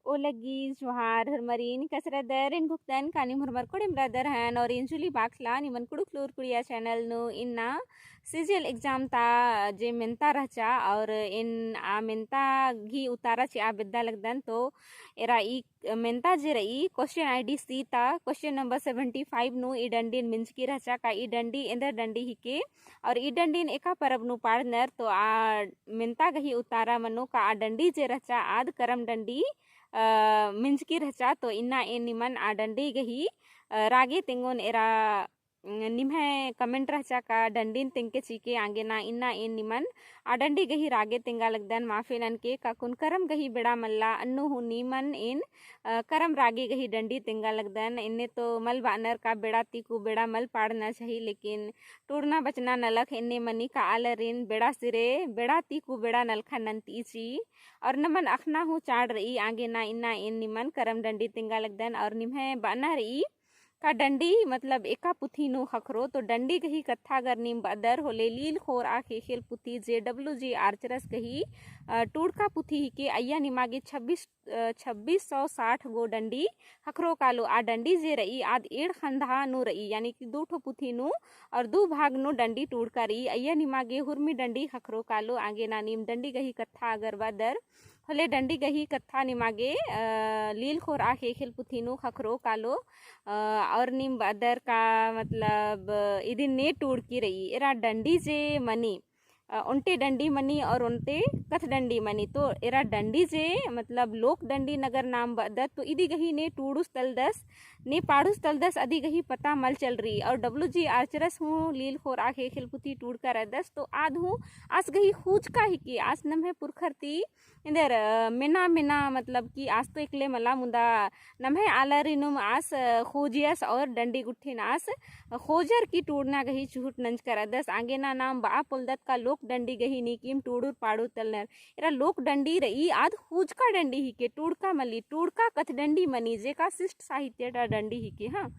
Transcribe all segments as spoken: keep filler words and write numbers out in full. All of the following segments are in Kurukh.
ओ लग्गी जोहार होरमारिन, कस रअदर? एन घुखदन का नीम होरमर कोड़ेम रअदर हन और एन जुली बाखला निमन कुँड़ुख़ लूर कुड़िया channel नू। इन्ना CGL exam ता जे मेन्ता रहचा और एन आ मेन्ता गही उतारा चिआ बेद्दा लगदन, तो एरा ई मेन्ता जे रई question ID C ता question number seventy five नू ई डंडीन मिंजकी रहचा का ई डंडी एन्देर डंडी हिके और ई डंडीन एका परब नू पाड़नर, तो आ मेन्ता गही उतारा मनो का आ डंडी जे रहचा आद करम डंडी, अ, मिंजकी रहचा। तो इन्ना एन निमन आ डंडी गही, अ, रागे तेंगोन। एरा, अ, निम्है comment रहचा का डंडीन तेंगके चिके आंगे ना, इन्ना एन निमन आ डंडी गही रागे तेंगा लगदन। माफे ननके का कुन करम गही बेड़ा मल्ला, अन्नु हूँ निमन एन अ, करम रागे गही डंडी तेंगा लगदन। एन्ने तो मल बअनर का बेड़ा ती कु बेड़ा मल पाड़ना चाही, लेकिन टूड़ना बचना नलख एन्ने मनी का आलरिन बेड़ा सिरे, बेड़ा ती कु बेड़ा नलखा नन्ती ची। और नमन अख़ना हूँ चाड़ रई आंगे ना, इन्ना एन निमन करम डंडी तेंगा लगदन। और निम्है बअना रई का डंडी मतलब एका पुथी नू ख़क्खरो, तो डंडी गही कत्था अगर नीम बअदर होले लील ख़ोरआ ख़ेख़ेल पुथी जे W G आर्चरस गही, अ, टूड़का पुथी हिके। अइय्या निमा गे छब्बीस अ, छब्बीस सौ साठ गो डंडी ख़क्खरो कालो। आ डंडी जे रई आद एंड़ ख़ंधा नू रई, यानी कि दू ठो पुथी नू और दू भाग नू डंडी टूड़का रई। अइय्या निमा गे हुरमी डंडी ख़क्खरो कालो। आंगे ना नीम डंडी गही कत्था अगर बअदर होले डंडी गही कत्था निमा गे, अ, लील ख़ोरआ ख़ेख़ेल पुथी नू ख़क्खरो कालो। अ, और नीम बअदर का मतलब इदिन ने टूड़की रई। एरा डंडी जे मनी अ, ओन्टे डंडी मनी और ओन्टे कत्थ डंडी मनी। तो एरा डंडी जे मतलब लोक डंडी नगर नाम बअदत, तो इदी गही ने टूड़ुस तलदस, ने पाड़ुस तलदस, अदी गही पता मल चल रई। और W G आर्चरस हूँ लील ख़ोरआ ख़ेख़ेल पुथी टूड़का रअदस, तो आद हूँ आस गही ख़ूजका हिके, आस नम्है पुरखर ती एन्देर, अ, मेना, मेना, मतलब कि आस तो एकले मला मुदा नम्है आलारिनुम आस, अ, ख़ोजियस और डंडी गुट्ठिन आस, अ, ख़ोजर की टूड़ना गही चिहुट नंजका रअदस। आंगे ना नाम बआ पोलदत का लोक डंडी गही नीकिम टूड़ुर पाड़ुर तलनर। एरा लोक डंडी रई आद ख़ूजका डंडी हिके, टूड़का मली, टूड़का कत्थ डंडी मनी, जेका शिष्ट साहित्य ता डंडी हिके, हाँ।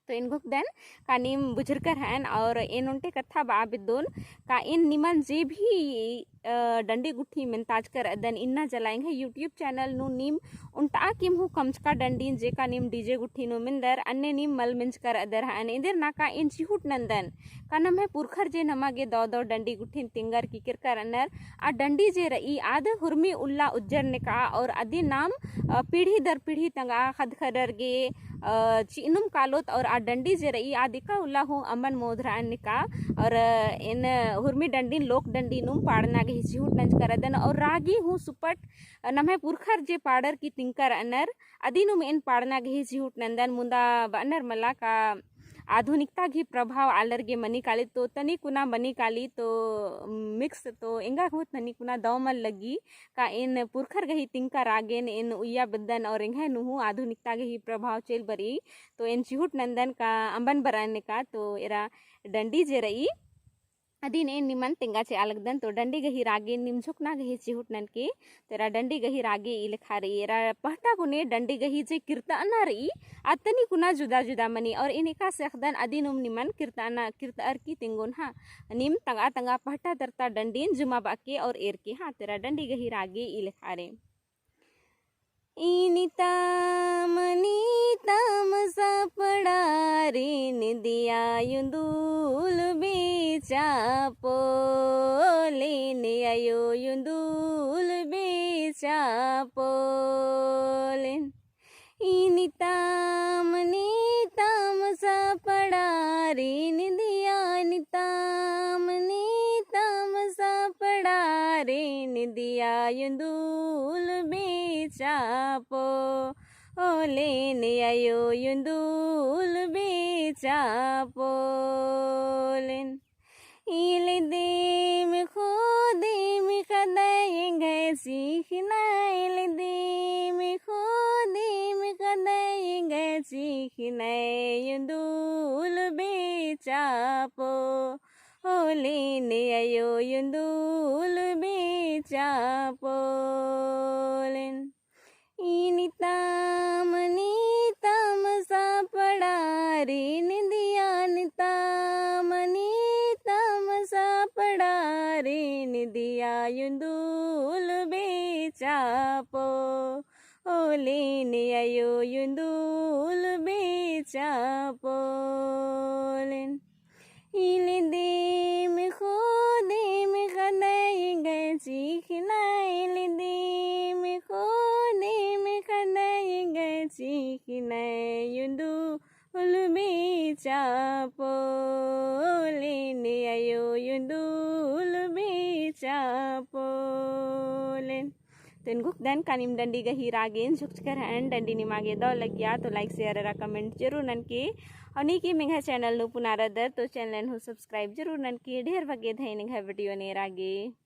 तो एन घुखदन का नीम बुझुरकर हन और एन ओन्टे कत्था बआ बेद्दोन का एन निमन जे भी, अ, डंडी गुट्ठी मेन्ताजकर अदन इन्ना जला एंग्है YouTube channel नू नीम ओन्टा किम हूँ कमचका डंडीन जेका नीम DJ गुट्ठी नू मेन्दर अन्ने नीम मल मेंजकर अदर हन। एन्देर ना का एन चिहुट नन्दन का नम्है पुरखर जे नमा गे दौ दौ डंडी गुट्ठिन तेंगर की केरकर अनर आ डंडी जे रई आद हुरमी उल्ला उज्जर नेका और अदी नाम, अ, पीढ़ी दर पीढ़ी तंगआ ख़द्द ख़र्रर गे, अ, चिअनुम कालोत और आ डंडी जे रई आद एका उल्ला हूँ अम्बन मोधरआ नेका। और, अ, एन हुरमी डंडीन लोक डंडी नुम पाड़ना गही चिहुट नंजकर अदन और रागी हूँ सुपट, अ, नम्है पुरखर जे पाड़र की तिंकर अनर अदिनुम एन पाड़ना गही चिहुट नन्दन। मुदा बअनर मला का आधुनिकता गही प्रभाव आलर गे मनी काली तो तनी कुना मनी काली तो mix तो एंगा हूँ तनी कुना दौ मल लग्गी का एन पुरखर गही तिंका रागेन एन उइया बेद्दन और एंग्है नू हूँ आधुनिकता गही प्रभाव चइल बरई। तो एन चिहुट नन्दन का अम्बन बरआ नेका तो एरा डंडी जे रई अदिन एन निमन तेंगा चिआ लगदन। तो डंडी गही रागे नीम झुकना गही चिहुट ननके। तो एरा डंडी गही रागे ई लेखा रई। एरा पहटा गुने डंडी गही जे किर्तअना रई, अतनी कुना जुदा जुदा मनी। और एन एकासे अख़दन अदिनुम निमन किर्तअना, किर्तअर की तिंगोन, हाँ। नीम तंगआ तंगआ पहटा तरता डंडीन जुमा बाके और एरके, हाँ। तो एरा डंडी गही रागे ई लेखा रई। इनिताम निताम सपड़ारिन दिया युन्दुल बेचा पोलेन, अयो युन्दुल बेचा पोलेन। इनिताम निताम सपड़ारिन दिया, निताम निताम सपड़ारिन दिया युन्दुल बेचा पोलेन, अयो युन्दुल बेचा पोलेन। इलदिम ख़ोदिम ख़द्द एंग्है चिख़ना, इलदिम ख़ोदिम ख़द्द एंग्है चिख़ना, युन्दुल बेचा पोलेन, अयो युन्दुल बेचा पोलेन। इनिताम निताम सपड़ारिन दिया, निताम निताम सपड़ारिन दिया युन्दुल बेचा पो लेन अयो युन्दुल बेचा पोलेन। इलिदिम खोदिम खनई गचिखना, इलिदिम खोदिम खनई गचिखना, युन्दुल बेचा पोलेन, अयो युन्दुल बेचा पोलेन। तो एन गुकदन कानिम डंडी गही रागेन झुकचकर हन। डंडी निमागे दव लगिया तो like, share अरा comment जरूर ननके। और नीकी मेंघा channel नू पुना रअदर तो channel हूँ subscribe जरूर ननके। ढेर बग्गे धैन एंग्है video नेरा गे।